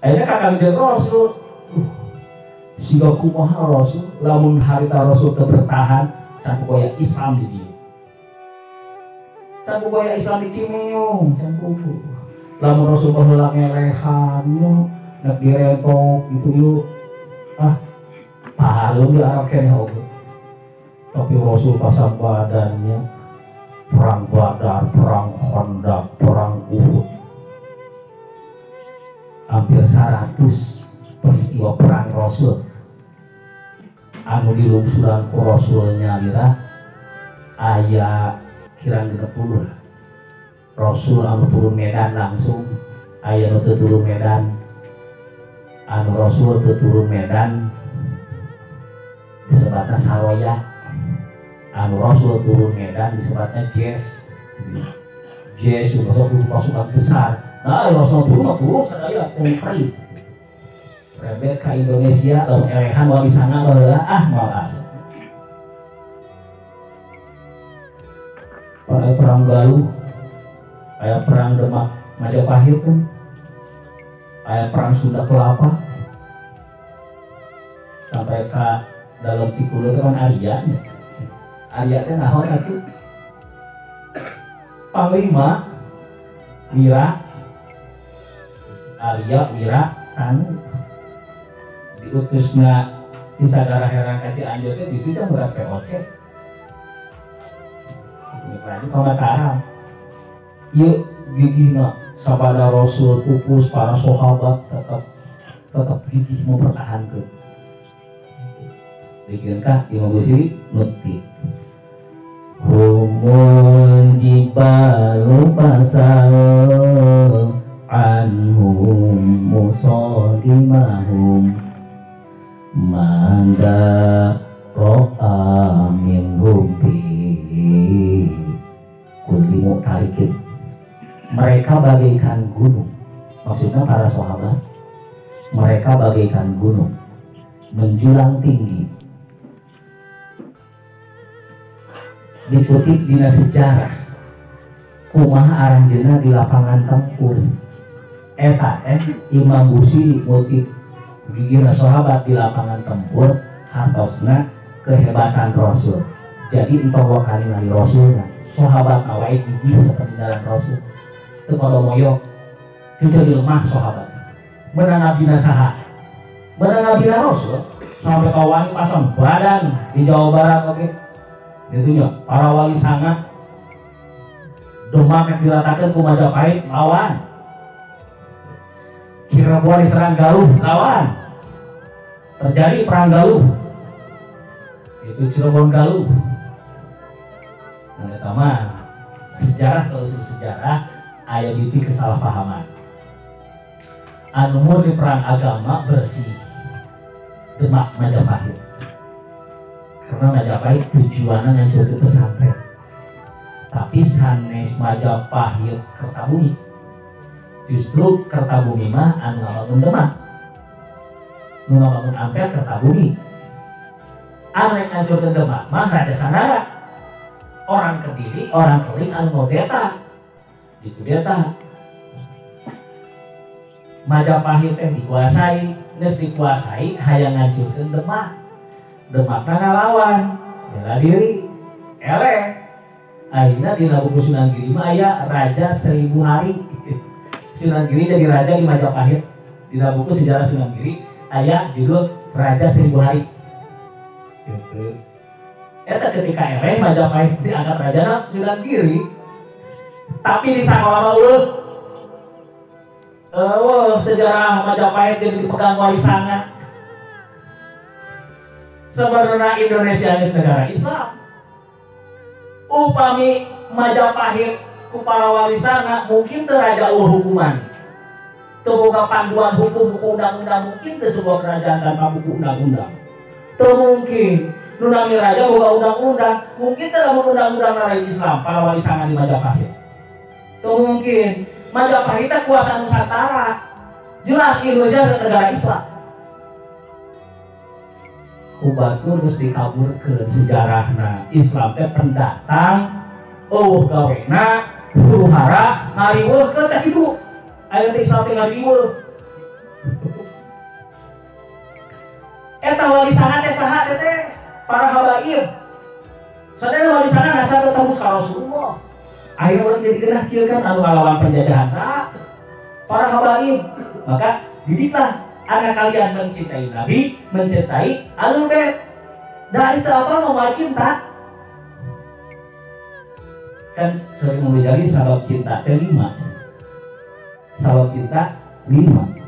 Akhirnya kakak jeung Rasul, siga kumaha Rasul, lamun harita Rasul teu bertahan, can boya Islam di dieu. Can boya Islam di Cimeong, can kuku. Lamun Rasul baheula ngelehan nya, nek direntok gitu yuk. Ah, pahalum di Arab keneh oge. Tapi Rasul pasang badannya, perang Badar, perang Khandaq, perang Uhud. Hampir 100 peristiwa perang Rasul anu dilungsuran ku Rasulnya lira aya kirang 60 Rasul anu turun medan langsung aya nu teu turun medan anu Rasul teu turun medan disebatna saroya anu Rasul turun medan disebatna jes jes masuk pasukan besar. Nah, Rasul turun turun sadaya tentri. Rebet ka Indonesia lamun elehan wali sanga baheula ah moal aya. Pada perang Galuh, aya perang Demak Majapahit kan. Aya perang Sunda Kelapa. Sampai ka dalam Cikule itu kan Arya. Arya teh naon atuh? Panglima Wira Arya Wira Tanu diutusna di Sagara Herang ka Cianjur teh justru teh murah POC. Ini ka Mataram. Ieu gigihna sabada Rasul pupus para sahabat tetap gigih mempertahankeun. Dikeun ka Imam Busiri nuti. Humul jibalu fasal anhum musodimahum manda ro'a minhum bi kulli mu'tarikin. Mereka bagaikan gunung, maksudnya para sahabat, mereka bagaikan gunung menjulang tinggi. Dikutip dina sejarah kumaha aranjeunna di lapangan tempur eta Imam Busiri ngutip gigirna sahabat di lapangan tempur hartosna kehebatan Rasul. Jadi entong wakani lari Rasulna sahabat awai gigih sepeninggalan Rasul teu kodo moyok teu jadi lemah sahabat menang abdina saha menang abdina Rasul sampai kawani pasang badan di Jawa Barat oke. Gitu nya para wali sanga Demak yang diratakan ku Majapahit lawan, Cirebon diserang Galuh lawan, terjadi perang Galuh itu Cirebon Galuh. Nah eta mah sejarah telusur sejarah aya biti kesalahpahaman anu murni perang agama bersih Demak Majapahit. Karena Majapahit tujuannya ngancurkeun pesantren. Tapi sanes Majapahit Kertabumi. Justru Kertabumi mah anu ngabangun Demak. Nu ngabangun Ampel Kertabumi. Anu ngancurkeun Demak mah Raja Sanara. Orang Kediri, orang Keling anu ngudeta. Dikudeta. Majapahit teh dikuasai, geus dikuasai hayang ngancurkeun Demak. Demakna ngalawan, bela diri, eleh. Akhirnya di buku Sunan Giri mah aya Raja 1000 Hari. Sunan Giri jadi raja di Majapahit. Di buku sejarah Sunan Giri aya judul Raja 1000 Hari. Gitu. Eta ketika eleh Majapahit diangkat raja Sunan Giri, tapi di sakola mah eueuh sejarah Majapahit jadi dipegang walisanga. Sebenarnya Indonesia ini negara Islam. Upami Majapahit ku para walisanga mungkin teu raja eueuh hukuman. Teu boga panduan hukum buku undang-undang mungkin teu sebuah kerajaan tanpa buku undang-undang. Teu mungkin nu nami raja boga undang-undang, mungkin teu lamun undang-undang lain Islam para walisanga di Majapahit. Teu mungkin Majapahit teh kuasa Nusantara. Jelas Indonesia negara Islam. Kubatur geus dikaburkeun sejarahna Islam teh pendatang eueuh gawena huru hara ngariweuhkeun teh kitu aya teh Islam teh ngariweuh Eta walisana teh saha teh para habaib. Sadaya walisana dasar tembus ka Rasulullah. Akhirnya orang jadi genah kieu kan anu ngalawan penjajahan saha? Para habaib. Maka didiklah anak kalian mencintai Nabi, mencintai Ahlul Bait. Nah itu apa mau cinta? Kan sering menjadi sabab cinta teh 5. Sabab cinta 5.